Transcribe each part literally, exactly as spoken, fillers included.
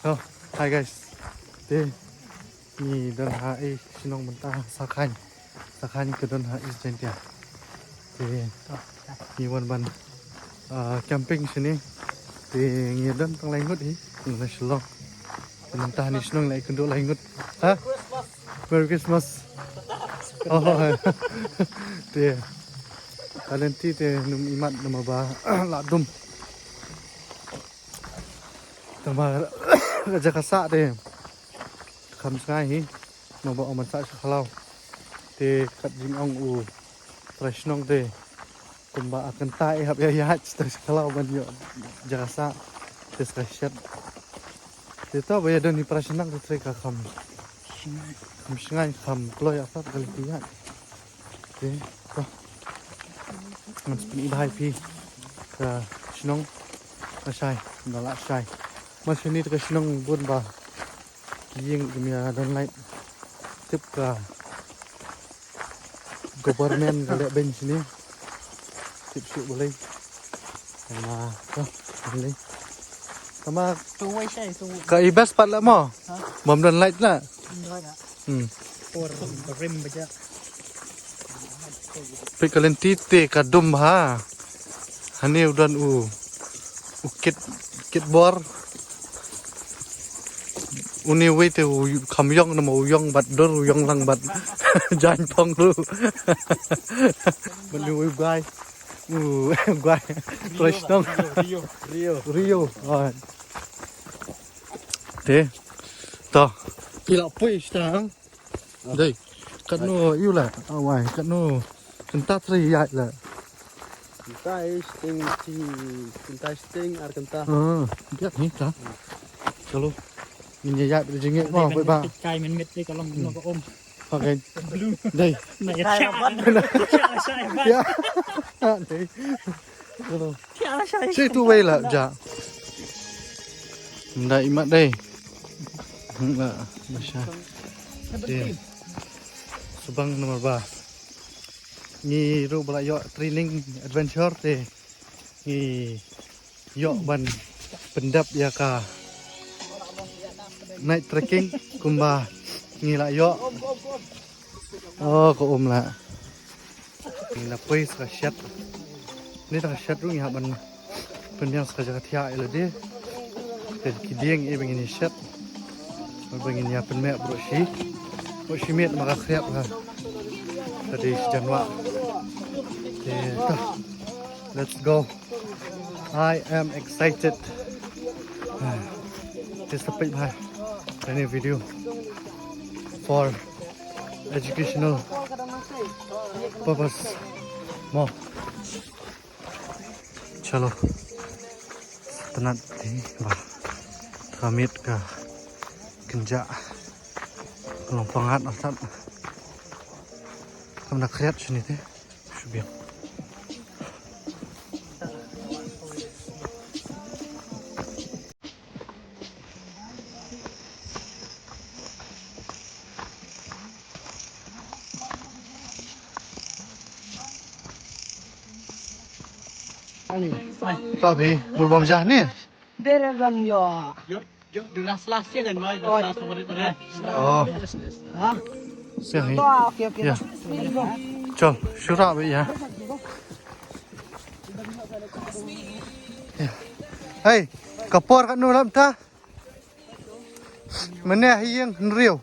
Oh, hi guys. Te ngi don ha i shnong mynta, Sakhain. Sakhain ka don ha East Jaintia. Te ngi wan ban, ah, camping shane. Te ngi don tang lai ngut hi, ngi na Shillong. Te mynta ha i shnong la ïakynduh lai ngut. Ha? Merry Christmas. Oh, te ka lynti te ym imat namar ba la dum. Tangba ka jaka sah te kham sngai hi, namar ba ym sah sha khlaw. Te kat jingong u trai shnong te kumba a kynta i hap ïa ïaid sha khlaw ban ïoh jaka sah. Te sah shet. Te to ba ïa don i para shnong te trei ka kham, kham sngai, kham kloi asap ka lynti ïaid. Te to ngan sa pyni bha ïa phi ka shnong. Ka shai, nga la shai. Mar shane te ka shnong bun ba ki ïing kim ïa don light. Tip ka government ka leh beiñ shane. Tip shuh balei. Tama ka balei. Tama tu wei shai tu. Ka i best pat la mo. Ha? Bym don light la. Don light la. Hmm. Por rim baja. Peit ka lynti te ka dum ha. Hane u don u, u kit, kit bor. Une wei te u kham ïong namar u ïong bad dur, u ïong lang bad jaiñ phong ruh. Bad une wei u guai. U guai. Rio, Rio, Rio. Rio. Oh. Te. To. Phi la poi sha tang. Dei. Katno ïu la. Awai, katno. Kynta trei ïaid la. Kynta i shiteng, shi, kynta shiteng, ar kynta. Ah, biang hi ta. Chalo. Ngin ïa ïaid bad jingeh mo, bad ba. Kai men met dei ka long no ka om. Okay. Dei. Na ïa cha. Cha, cha, cha. Ïa. Dei. Chalo. Cha, cha. Shi tu wei la ja. Nda imat dei. Hmm, la, masha. Dei. Subang namar ba ngi ruh ba la ïoh training adventure te ngi ïoh ban pyndep ïa ka night trekking kumba ngi la ïoh. Oh, ka um la. Ngi la poi sa ka shet. Ni ta ka shet ruh ngi hap ban pynbiang sa ka jaka thiah ïa lade. Te ki dieng ïa ba ngin ïa shet. Ba ngin ïa pynmeh baroh shi. Baroh shi miet ma ka khriat ha. Ka dei shi jan wah. Te ta. Let's go. I am excited. Te sa peit bha ïa kane ka video for educational purpose mo. Chalo. Sa tnat te ba ka miet ka kynjah. Ka long pyngat artat. Kam da khriat shane te. Shu biang. Ani. Tabi, bul bom jah ni. Dere bang yo. Yo, yo, dulas las ya kan, boy. Oh. Dulas las, dulas. Oh. Ha? Siang ni. Oh, okay, okay. Ya. Chol, shura be ya. Ya. Hey, ka por katno lam ta? Mynne ha ïing hynriew.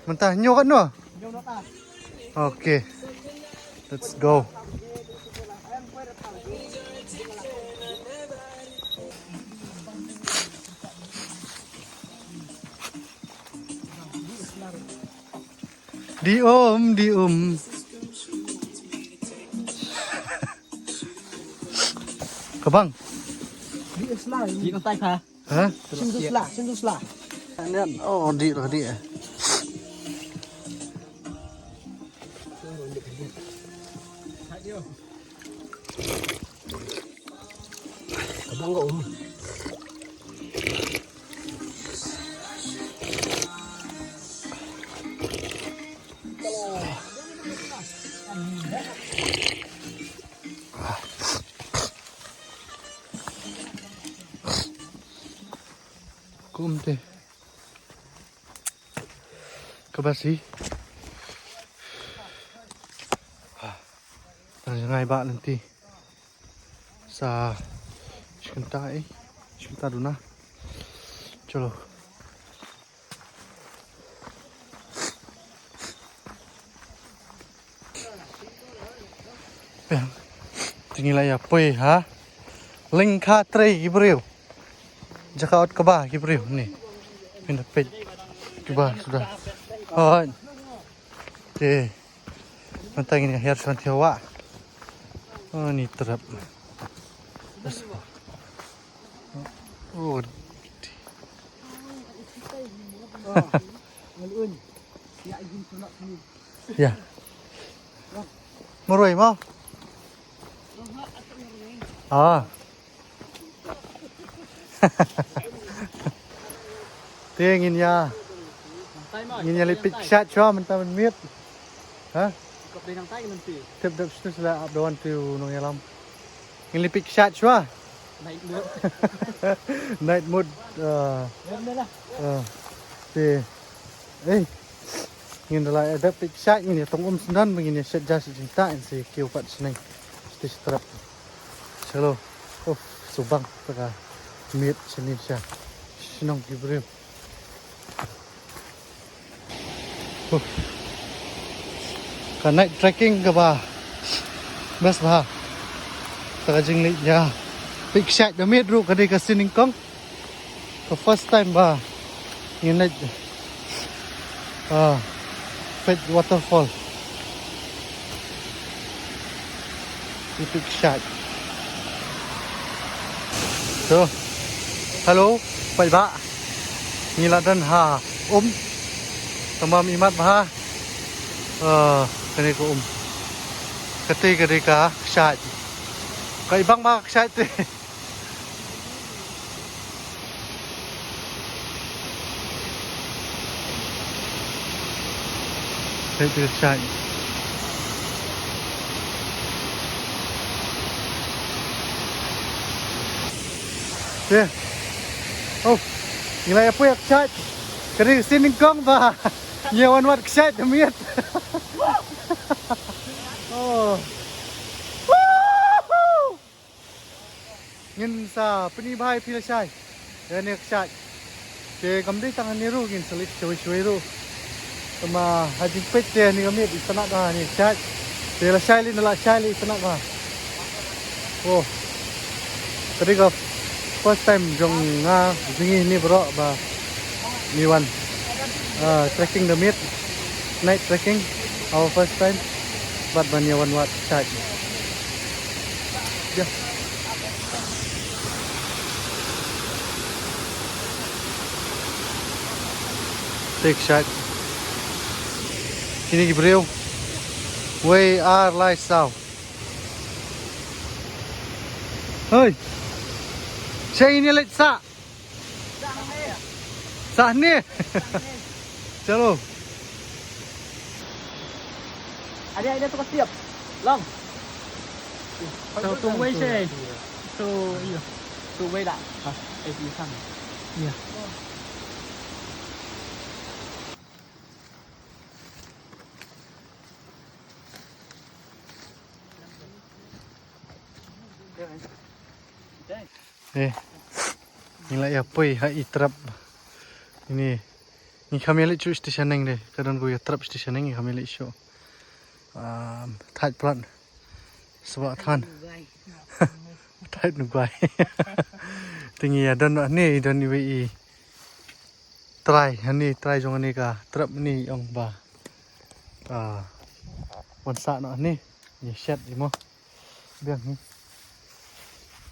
Mynta hynñiew katno? Okay. Let's go. Di um, di um. Ka bang. Di slide. Di kontak ha. Ha? Sing tu sla, sing tu sla. Oh, di lah di. Abang kau. Kum te. Ka basi. Tang jngai ba lynti. Sa shi kynta eh. Shi kynta duna. Chalo. Te ngi la ïa poi ha lyngkha trei ki briew. Jaka ot kaba ki briew ni. Phin da peit kiba suda. Hooid. Te mynta ngin ïa hiar shuwa, te wa. Oh, ni trep. Oh. Ya. Marwei mo? Ah. Te ngin ïa, ngin ïa leit peit kshaid shuwa mynta mynmiet. Ha? Tip dep shu sla ap dawan tu nongïalam. Ngin leit peit kshaid shuwa. Night mode. Night mode, uh, uh, te, eh, ngin da la dep peit kshaid, ngin ïa tong um sngewdon ba ngin ïa shet ja shet jingtah, ngin sa kiew pat shneng. Shatei shatrep. Chalo. Oh, subang ta ka miet shane sha shnong ki briew. Huh. Ka night trekking kaba best bha. Ta ka jingleit ïa peit kshaid da miet ruh ka dei ka siennyngkong. Ka first time ba ngin leit, ah, peit waterfall. Ïa peit kshaid. So, hello, paidbah. Ngi la don ha um. Tangba i mat bha. Ah, kane ka um. Kata ka dei ka kshaid. Ka ibang ba ka kshaid te. Peit ka kshaid. Te. Oh, ngi la ïa poi ïa kshaid. Ka dei ka sien nyngkong ba ngi ïa wan wad kshaid da miet. Oh. Woohoo! Ngin sa pyni bha ïa phi lashai ïa kane ka kshaid. Te kam dei tang hangne ruh, ngin sa leit shawei shawei ruh. Tangba ha jingpeit te hangne ka miet itynnad bha hangne ka kshaid. Te lashai lei, na lashai lei itynnad bha. Oh. Ka dei ka first time jong nga jong ngi hangne baroh ba ngi wan, ah, trekking da miet. Night trekking, our first time. Bad ban ïa wan wad kshaid. Ïa. Te kshaid. Kine ki briew. Wei ar lai saw. Hoi. Shane ïa leit sah. Sah ne. Chalo. Ada, ada tu ketiap. Long. So, tu wei se. So, iya. Tu wei dah. Ha, eh, di sana. Iya. Eh, ngi la ïa poi ha i trep. Ini, ngi kham ïa leit shuh station neng de. Ka don ku ïa trep station neng, ngi kham ïa leit shuh. Um, thait plat. Sbah than. Thait nu guai. Te ngi ïa don noh ne, don iwei i trai, hani trai jong hani ka trep ni ong ba. Ah, wan sah noh ni, ni shet i mo. Biang ni.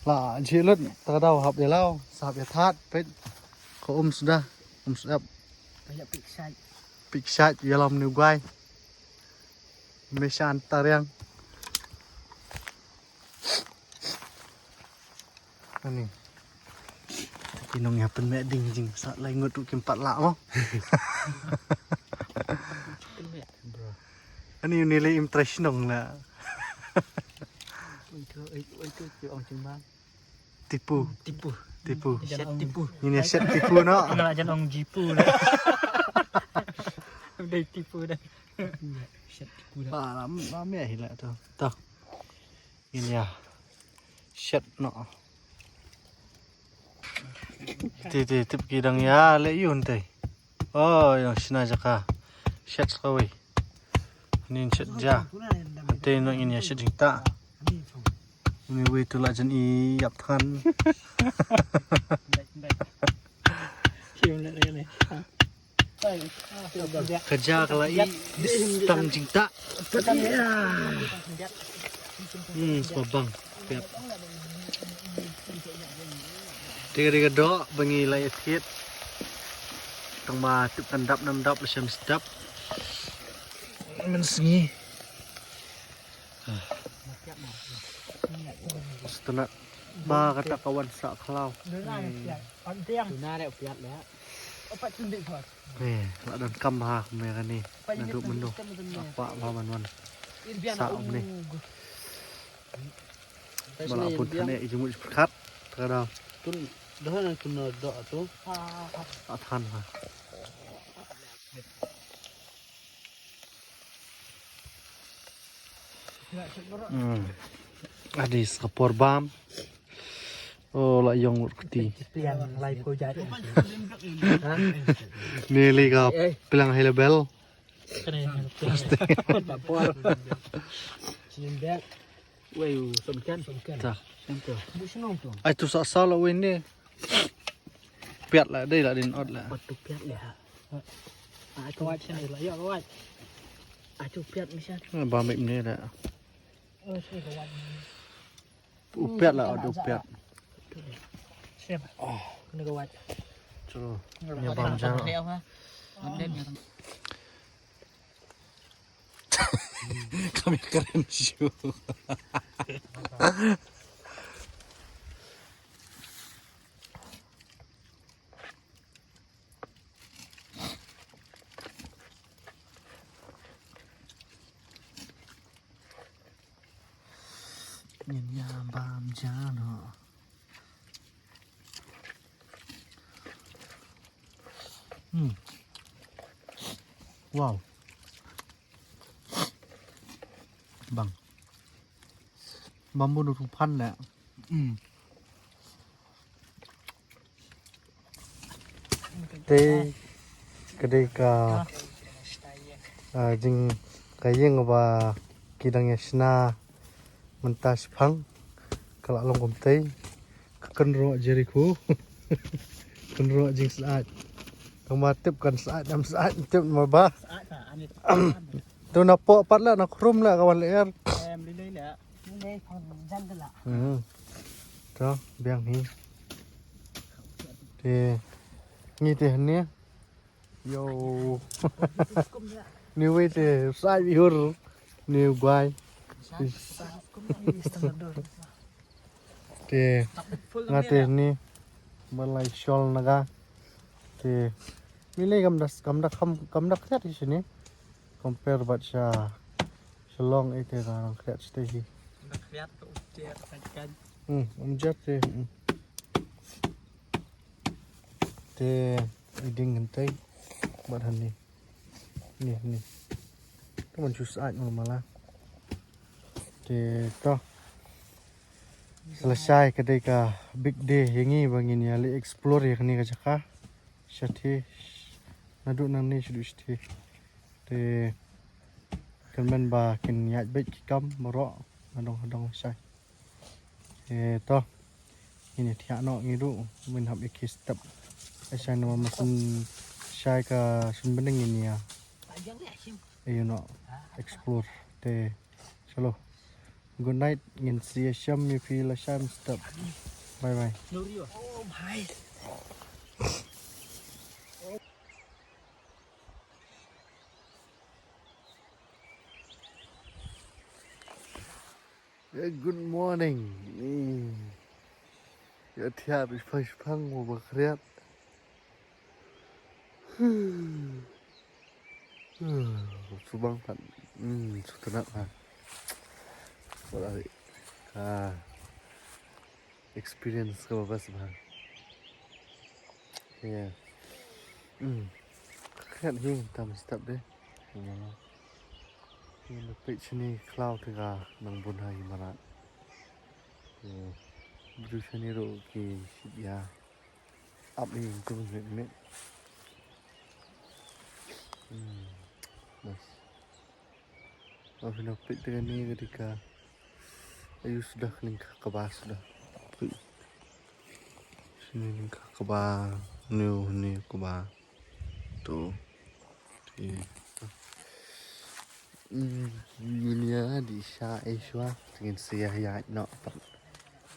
La jhi lut, ta ka daw hap ïa law, sa hap ïa that, peit. Ko um suda, um suda. Peit kshaid. Peit kshaid, ïalam ni u guai. Me shan tariang. Ani. Ki nong ïa pynmeh ding jing sa lai ngut ruh kim pat lah mo. Pynmeh, bro. Ani uni lei im trai shnong la. Oi tu, oi, oi tu, ki ong jingbang. Tipu. Tipu. Tipu. Shet tipu. Ngin ïa shet tipu noh. Nga la jan ong jipu dah. Dei tipu dah. Shet tipu dah. Ba lam lam ïa hi lah tu. Tu. Ngin ïa shet noh. Te te tip ki dang ïa leh ïun te. Oh, ïa shna jaka. Shet sa kawei. Nin shet ja. Te noh ngin ïa shet jingtah. Ni wei tu la jan ïap than. Ka ja ka la i tang jingtah. Hmm, sma bang. Piat. Tiga tiga dok ba ngi la ïa thied. Tang ba tip kan dap nam dap la shem step. Mynsngi. Stunat ba kata ka wan sa khlaw. Tuna dei u piat le. Eh, la don kam ha kumne kane. Naduh mynno. Apa ba ban wan sa kumne. Ba la pun thane i jingmut jingpyrkhat. Ka dang. Tun dah na tun na dok tu. A than ha. Hmm. Adi ska por bam. Oh, la ïong ur kti. Piang lai ko jat. Ha? Neli ka pilang high level. Kane. Por. Sini bek. Wei u somkan. Somkan. Ta. Somkan. Bu shnong tu. Ai tu sa sa la wei ne. Piat la dei la din ot la. Pat tu piat le ha. Ah, tu wat sini la. Ya, wat. Ah, tu piat misan. Ba mai ne la. Oh, sini ka wat. U piat la ot u piat. Siap. Oh. Kena ka wat. Chalo. Nya bam ja. Kami keren shu. Ngin ïa bam ja noh. Hmm. Wow. Bang. Bambu nu tu phan le. Hmm. Te ka dei ka, ah, jing ka ïing ba ki dang ïa shna mynta shipang ka la long kumtei. Ka kynroh Jericho. Kynroh jingsaid. Tang ma tip kan said, nam said tip ma ba. Tu na poh pat la na khrum la ka wan lyer. Hmm. To biang hi. Te ngi te hne. Yo. Ni wei te sai bihur. Ni guai. Te nga te ni balai shol naga. Te ni le kam das kam da kam kam da khat sini. Compare bad sha Shillong ite ka rang khriat site hi. Khriat ka u jer kan kan. Hmm, um jer te. Hmm. Te i ding kan te. Bad hani. Ni ni. Ka man chu said mala. Te to. Sa lashai ka dei ka big day ïa ngi ba ngin ïa leit explore ïa kane ka jaka. Shathie naduh nangne shaduh shathie. Te kynmaw ba kin ïaid beit ki kam baroh nadong hadong shai. Te to ngin ïa thiah noh ngi ruh ngin hap ïa ki step. Ai shai namar ma shu shai ka shu bneng ngin ïa ïa noh explore. Te chalo. Good night, ngin sa ïashem ïa phi lashai mynstep. Bye bye. Eh, good morning. Ni. Ïa thiah beit shipang shipang mo ba khriat. Subang pat. Hmm, sutnat ha. Wala. Ah. Experience kaba best bha. Yeah. Hmm. Ka khat hi tam step de. Hi na peit shane khlaw te ka nang bun ha hi marat. Yeah. Bru shane ruh ki shit ya. Ap hi tu met met. Hmm. Nice. Oh, phi na peit te kane ka dei ka. Ayu suda kane ka kaba suda. Peit. Sini ka kaba, new ni kaba. Tu. Ti. Hmm, ini ya di sha Asia. Ngin sia ya no.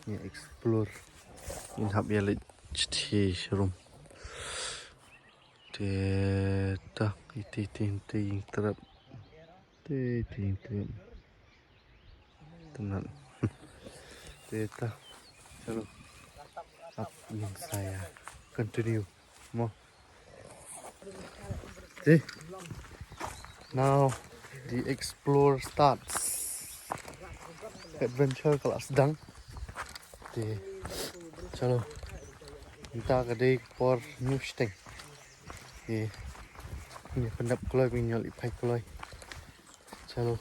Ni explore. Ngin hap ya leit ti room. Te ta iti iti iti trap. Te iti iti trap. Tenan. Te ta. Chalo. Up ngin sa ya. Continue. Mo. Te. Now the explore starts. Adventure ka la sdang. Te. Chalo. Mynta ka dei por ñiew shiteng. Te. Ngin pyndap kloi, ngin ïoh leit phai kloi. Chalo.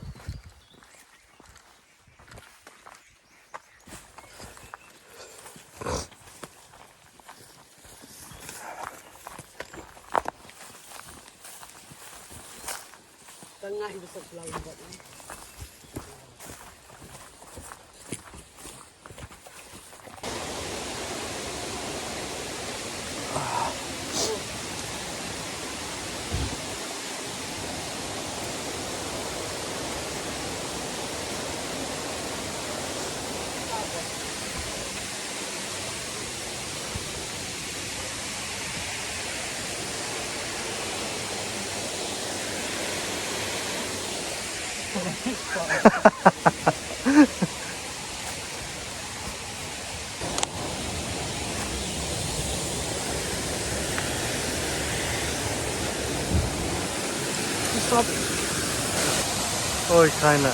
Oi, China.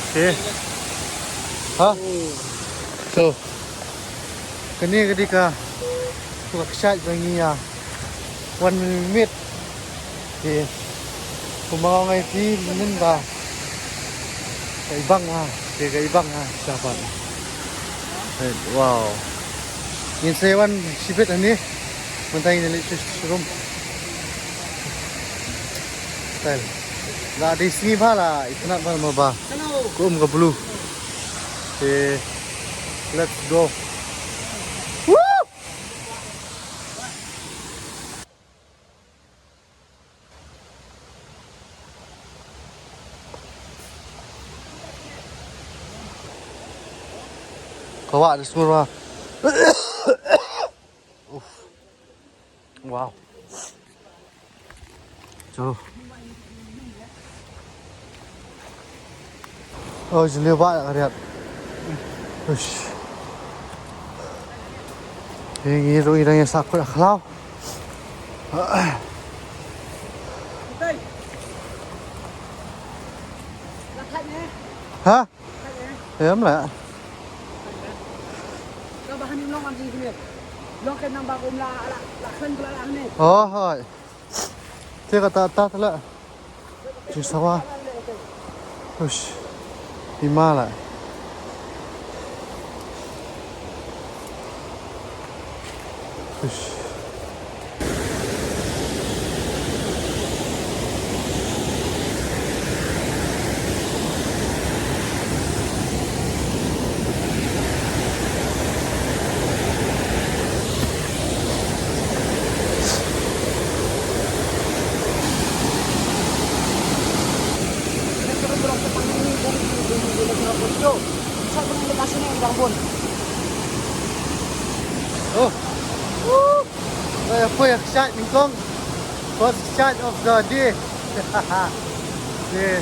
Okay. Ha? So, kane ka dei ka, ka kshaid ba ngi ïa wan mynmiet. Te kumba nga ong ïa phi mynnin ba ka ibang ha, te ka ibang ha shabar. Right, wow. Ngin sa wan shibit hangne. Mynta ngin leit sha shrum. Style. La dei sngi bha, la itynnad bha namar ba ka um ka blue. Te let's go. Woo! Ka wah da sumur ba. Uff. Wow. Chalo. Oh, jylliew ba ka riat. Uish. Ngi ruh ngi dang ïa sah kut khlaw. Ha? Em lah. Oh, hoi. Te kata ta la. Jingsawa. Hush. Ima la. Hush. Oh. Woo. Oi, poi kshaid nyngkong. First kshaid of the day. Ye.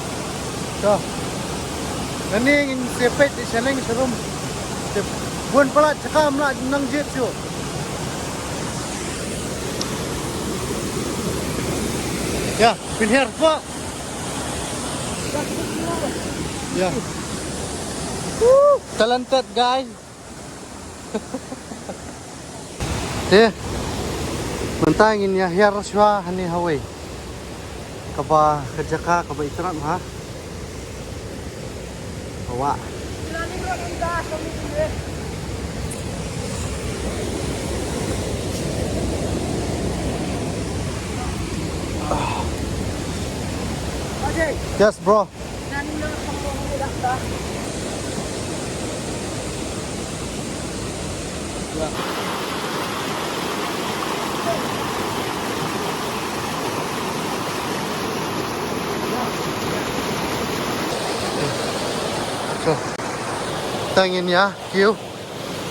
To. Nani ngin sa peit shaneng sharum. Te bun palat shaka ym lah nang jied shuh. Ya, pynhiar pa. Ya. Woo! Talented guy. Te mynta ngin ïa hiar shuwa hangne hawei kaba ka jaka kaba itynnad ha. Ka wah. Yes, bro. So, tang ïa, kiew.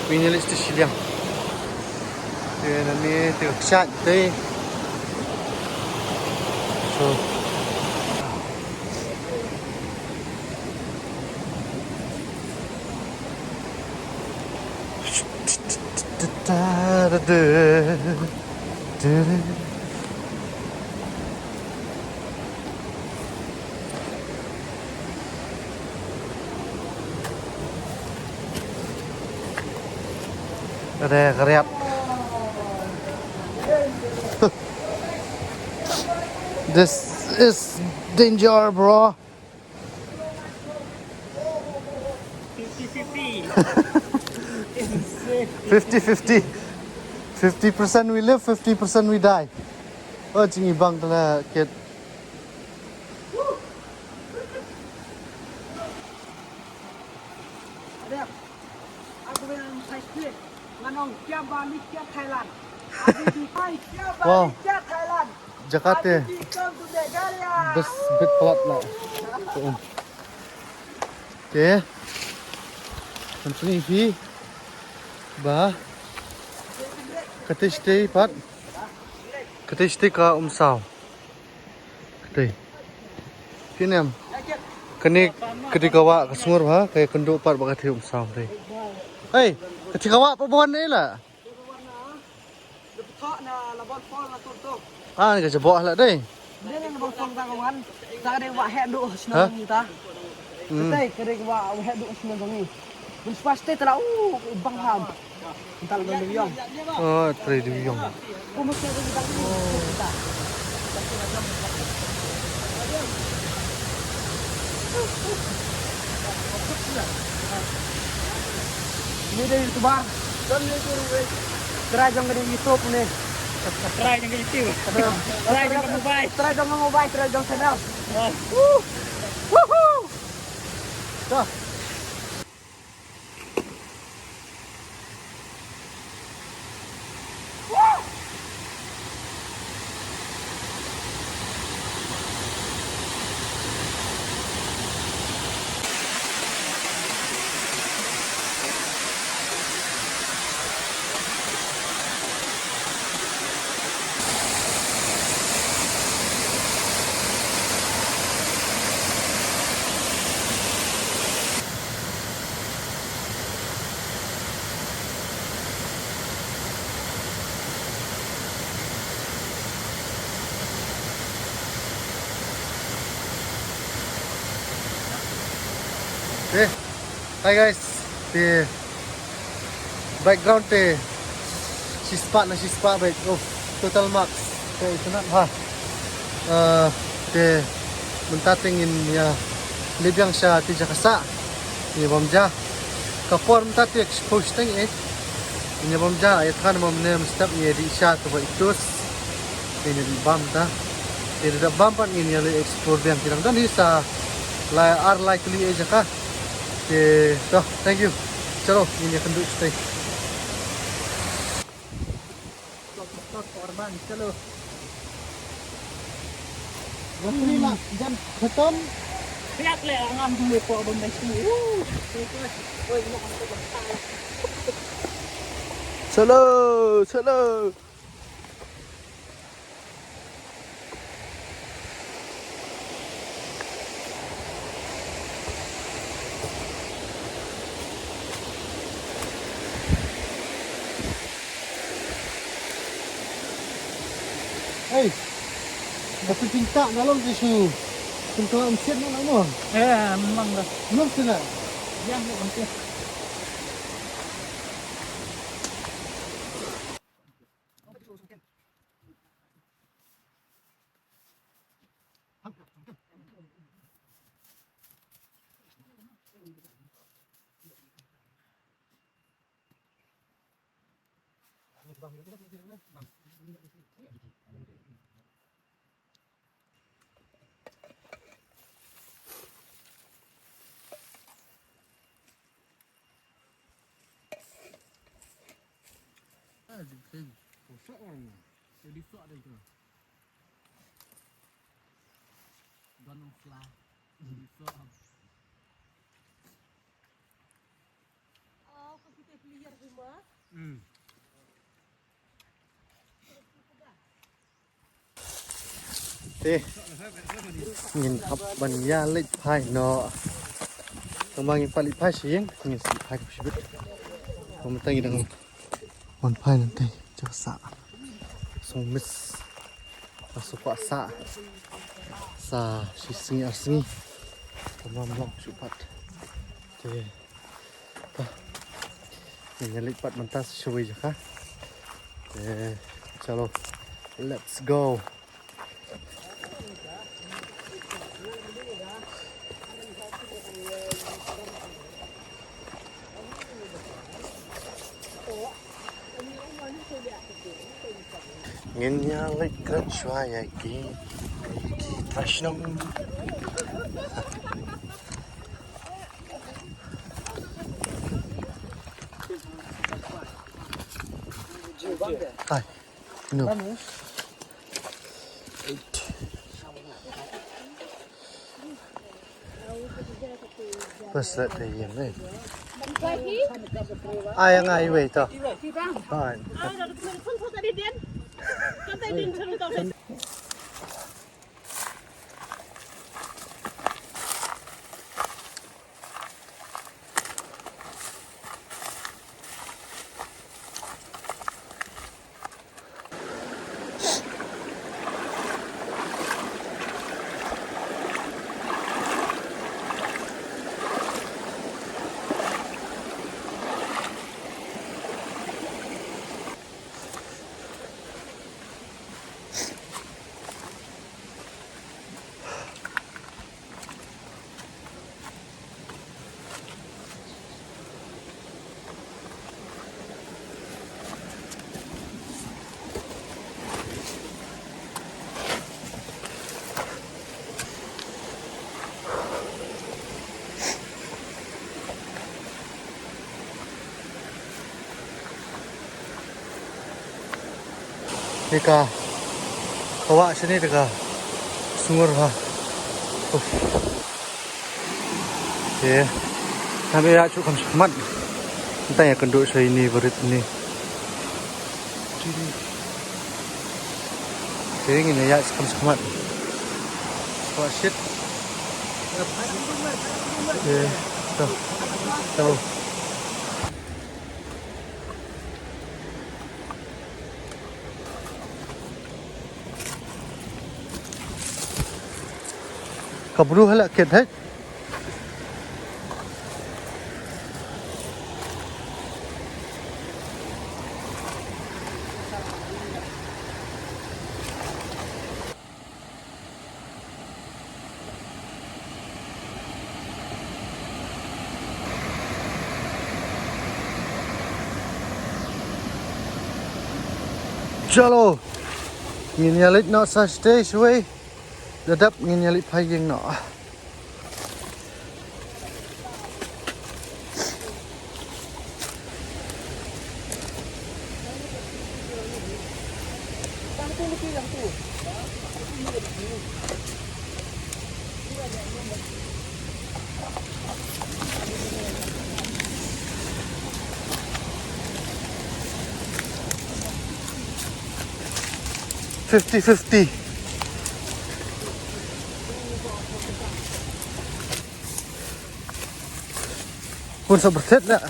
Pynïalist shiliang. Te nangne te ka kshaid te. So. Re, re. This is danger, bro. Fifty fifty. Fifty fifty. Fifty percent we live, fifty percent we die. Oh, jingibang tala kit. Wow. Jakarta. Best bit pelat lah. Te. Company fee. Ba. Kata stay pat. Kata stay ka Umsaw. Kata. Kinem. Kane kata ka wah ka sngur ha, ka kynduh pat ba kata Umsaw te. Hey, kata ka wah pa bon ne la. Ah, ka jabok lah dei. Dei na ba tong ta ka wan. Ta ka dei wa heh duh shnong ta. Hmm. Dei ka dei wa heh duh shnong ni. Bun spas te tala u bang ham. Tal dong dong yong. Oh, tre dong yong. Ku mesti dong dong ta. Ni dei YouTuber. Try jong ka dei YouTube ni. Try jong ka YouTube. Try jong ka mobile. Try jong ka mobile, try jong channel. Oh. Woo! Woohoo! Dah. Eh, hi guys. Te background te shispah na shispah beit. Oh, total marks. Te itynnad ha. Eh, te mynta te ngin ïa leit biang sha te jaka sah. Ïa bam ja. Ka por mynta te exposed teng eh. Ïa bam ja, ïa than bam ne mynstep ïa dih sha te ba itus. Ïa dih bam ta. Ïa dih bam pat ngin ïa leit explore biang ki dang don hi sa lai ar lai tylli eh jaka. Te to, thank you. Chalo, ngin ïa kynduh shatei. Stop, stop, korban, chalo. Wan ni la, jan khatam. Piak le ngam dulu ko bam dai sini. Chalo, chalo. Hey, da pynting tak na long ti shu. Pynting tak msiat na mo. Eh, memang dah. Belum sila. Te ngin hap ban ïa leit phai noh. Tangba ngin pat leit phai sha ïing, ngin sa leit phai ka shibit. Tang mynta ngi dang wan phai nangtai, jaka sah. Sngewmiss. Ka sngewkwah sah. Sa shi sngi ar sngi. Tangba ym long shuh pat. Te Ngin ïa leit pat mynta sa shawei jaka. Eh, chalo. Let's go. Ngin ïa leit kren shuwa ïa ki, ki trai shnong. Hi. No. Pas la te yen ne. Ai ngai wei to. Fine. Te ka, ka wah shane te ka sngur ha. Uff. Te ngin ïa shu kham shakhmat. Nta ïa kynduh sha ine barit ine. Te ngin ïa shu kham shakhmat. Wah shit. Te to. To. Ka bru hala kit hai. Chalo. Ngin ïa leit noh sa shatei shawei. Da dep ngin ïa leit phai ïing noh. Fifty fifty. Pun sa berset dah.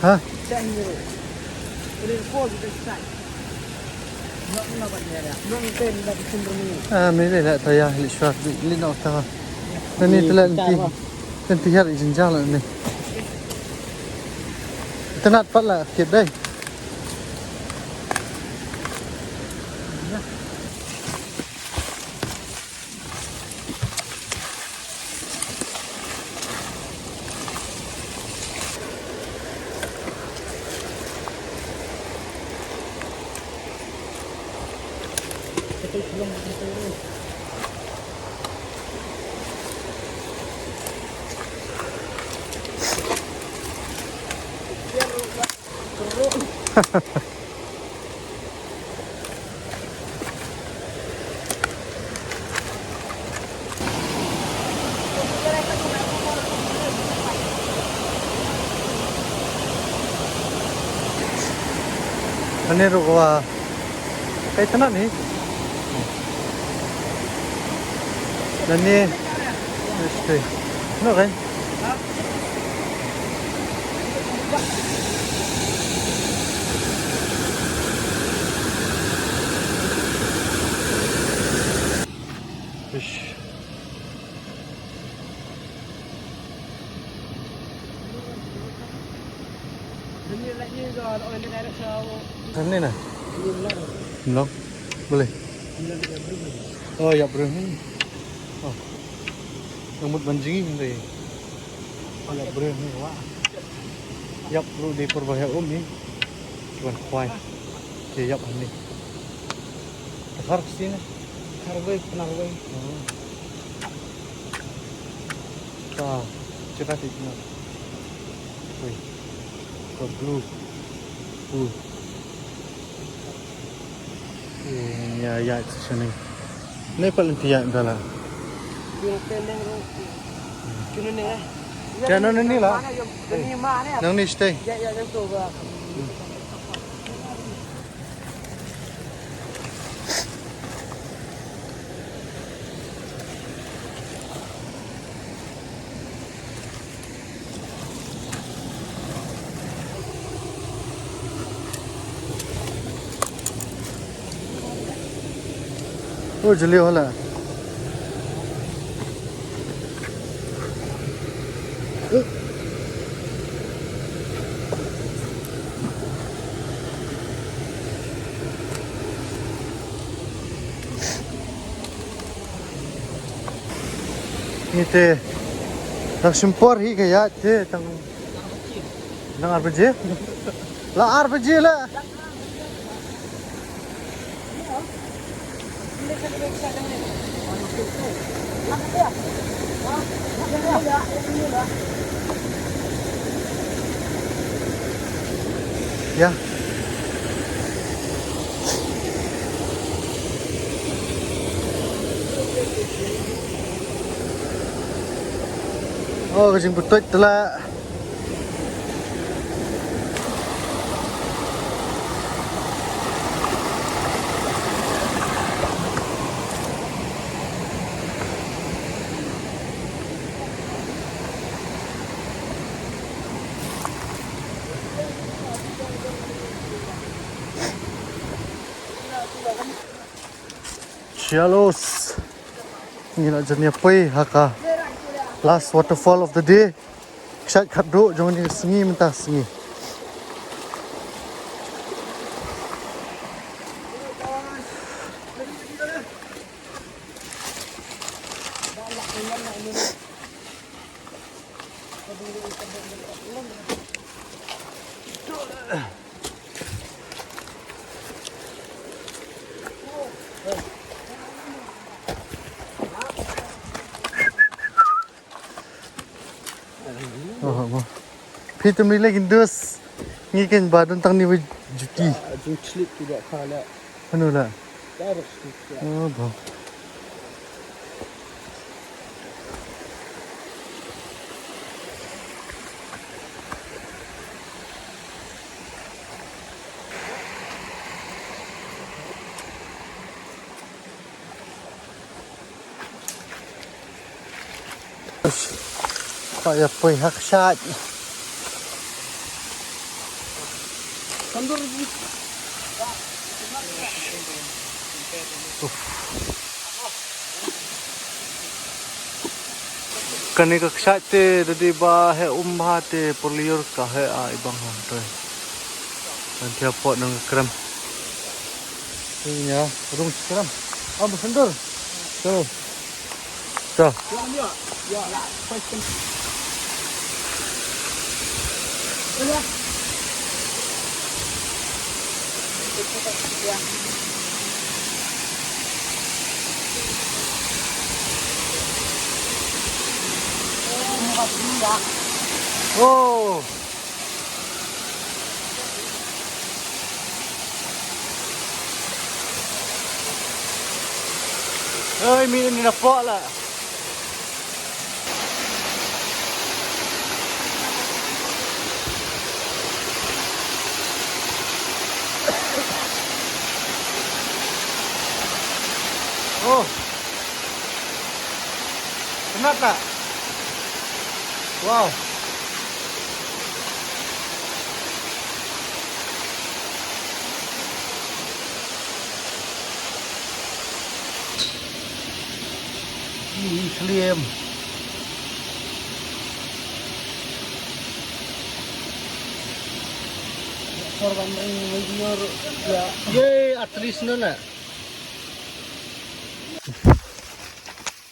Ha? Ah, mele la ta ya li shwa li na ta. Nani tela nti. Nti har i jinjal ni. Tenat pat la kit dai. Ani ruh wa. Kai tana ni. Nani. Este. No kai. Ish. Nani na? Mlong. Boleh. Oh, ya, bro. Oh. Nang mut ban jngi hynrei. Ïap briew hi wa. Ïap ruh dei por ba heh um hi. Ki wan khwai. Ki ïap hangne. Dkhar sien ne? Dkhar wei, Pnar wei. Hmm. Ka jaka ti na. Wei. Ka blue. Blue. Ïa, ïa, ïa, sini. Ni paling tiap dah lah. Ïa, no, ni, ni lah. Nang ni stay. Oh, jylliew hala. Ni te. Tang shim por hi ka ïaid te tang. Tang ar baje. La ar baje la. Ïa. Oh, ka jingpynthoit te la. Shallows. Ngi la jan ïa poi ha ka last waterfall of the day. Kshaid khatduh jong kane ka sngi mynta sngi. Oh, mo. Phi te mih leh kin dus. Ngi ken ba don tang ni ba juti. Jingslip tu dah khala. Anu la. Darus tu. Oh, bo. Ka ïa poi ha kshaid. Kane ka kshaid te da dei ba heh um bha te por lyiur ka heh a i bang ha te. Kan tia pot nang krem. Te nia rung krem. Am sendur. Te. Te. Oh. Oi, mi ni na pok lah. Oh. Penat tak? Wow. Ih, slim. Korban ring menjur ya. Ye, at least no na.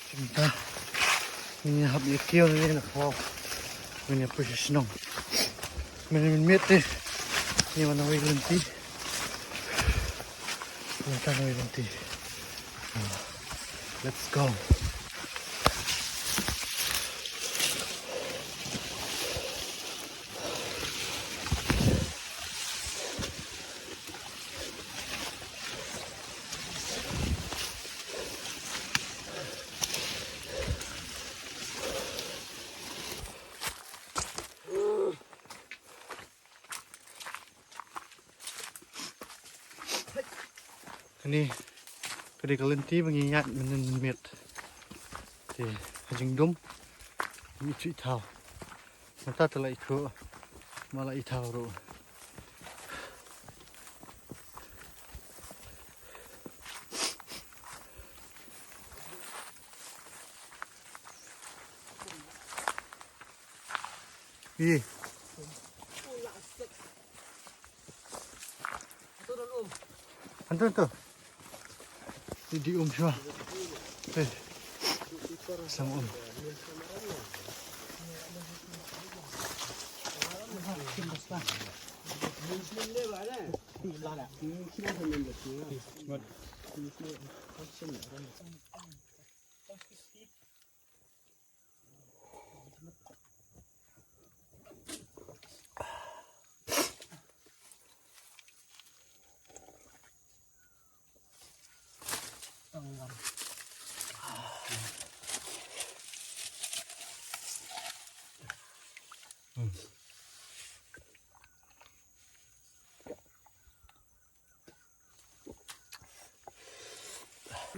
Cinta. Ni hap ye kio ni na kau. Ni apa sih senang. Ni miet ni. Ni mana wei lenti. Ni kan wei lenti. Let's go. Kane ka dei ka lynti ba ngi ïaid mynnin mynmiet. Te ka jingdum ngi shu ithaw. Mynta te la ithuh, ma la ithaw ruh. Ih. Anto, anto. Di, di um shuwa. Eh. Sang um.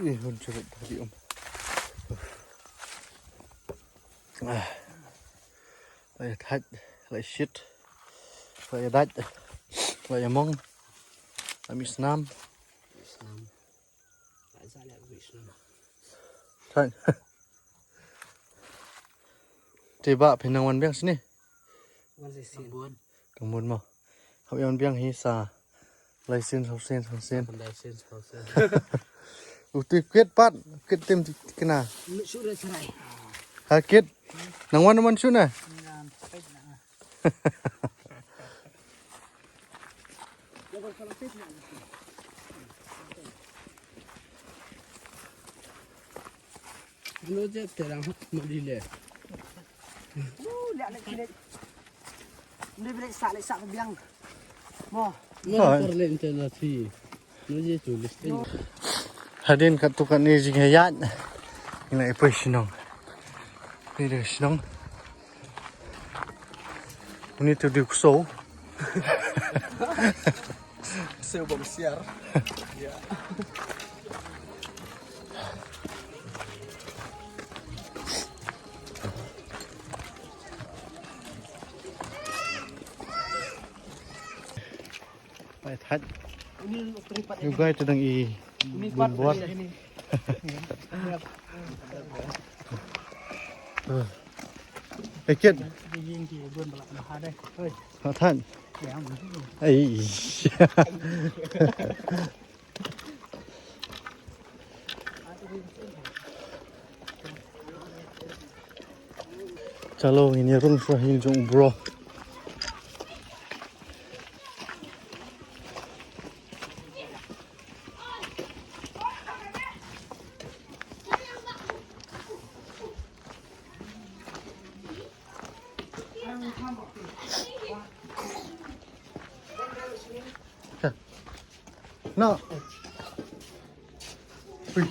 Ih, hun churut tadi, Om. Ah. La ïa thait, la ïa shit, la ïa dait, la ïa mong, la mih snam. Snam. La ïa leh mih snam. Thait. Te ba phi nang wan biang shane? Wan shisien. Ka mut mo. Hap ïa wan biang hi sa lai sien, saw sien, saw sien. Lai sien, saw sien. U tu kwit pat, kwit tim ti kena. Mut shu re sarai. Ha kwit. Nang wan, wan shu na. Ngan peit na. Ano je terang hak mo di le. Uh, lihat, lihat, lihat. Ni bilik sak, bilik sak biang. Mo. Mo. Por le internasi. No je tu list. Hadien katto katne jingïaid. Ngi la ïa poi shnong. Poi da shnong. Uni tu di kso. Kso bang siar. Ya. Thait. Ïa u guide te dang i bun bor. Ïa kit. Ha, thait. Ai. Chalo, ngin ïa rung shuwa ha ïing jong u bro. No. Ui.